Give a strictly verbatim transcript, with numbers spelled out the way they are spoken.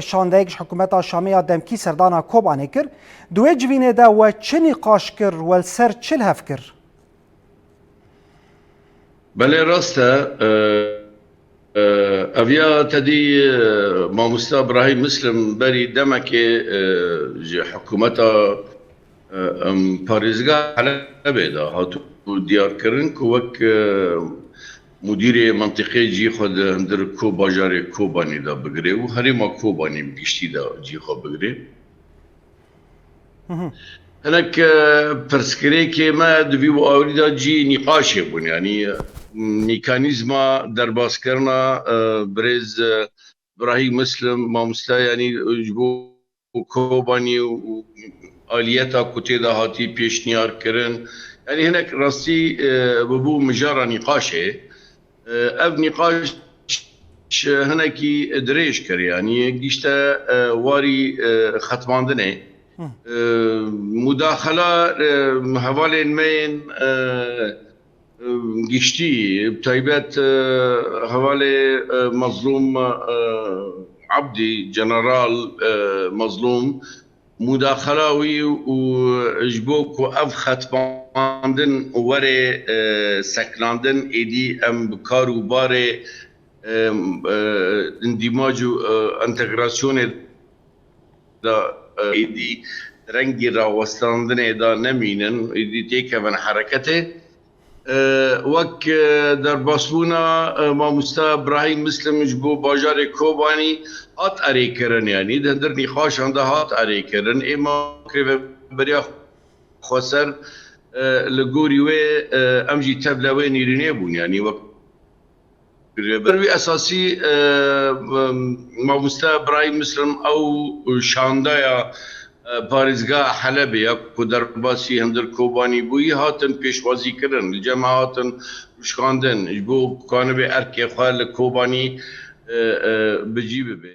şandeyek ji hikûmeta Şamê ya demkî serdana Kobanê kir. Di wê civînê de we çi nîqaş kir, we li ser çi li hev kir? Belê rast e. E, e, ev ya tedî, e, mamosta Birahîm Muslim berî demekê, e, ji hikûmeta, e, em, parêzgeha Helebê de hatibû diyarkirin ku wek, e, mudîrê mentiqê cî xwe di hundir Ko-, bajarê Kobanî de bigire û herêma Kobanî bi giştî de cî xwe bigire. Hinek, e, pirsgirêkê me di vî û awirî de cî nîqaşê bûn, yanî, e, mîkanîzma derbaskirina, e, birêz, e, Birahîm Muslim, mamoste, yanî, e, ji bo Kobanî û, û aliyeta ku tê de hatî pêşniyar kirin. Yanî hinek rastî, e, bibû mijara nîqaşê. E, ev nîqaş hinekî dirêj kir, yanî gişte, e, warî, e, xetmandinê. E, mudaxela, e, hevalên me yên, e, e, giştî, bi taybet, e, hevalê, e, Mezlûm, e, Abdî, General, e, Mezlûm, mudaxela wî û ji bo ku ev xetmandin were, e, seknandin, êdî em bi kar û barê, e, e, îndîmac û, e, entegrasyonê de, e, êdî rengî rawestandinê de nemînin, êdî têkevin hereketê. E, wek, e, derbasbûna, e, mamoste Birahîm Muslim ji bo bajarê Kobanî hat erêkirin, yanî di hundir nîqaşan de hat erêkirin. Ê ma krêveberiya xweser, e, li gorî wê, e, em jî tevle wê nêrînê bûn, yanî wek krêveberiya wî esasî, e, e, mamoste Birahîm Muslim ew şandaya, e, parêzgeha Helebê ya ku derbasî hundir Kobanî bûyî, hatin pêşwazîkirin, li cem hatin rûşkandin, ji bo ku kanibe erkê xwe li Kobanî, e, e, bi cî bibe.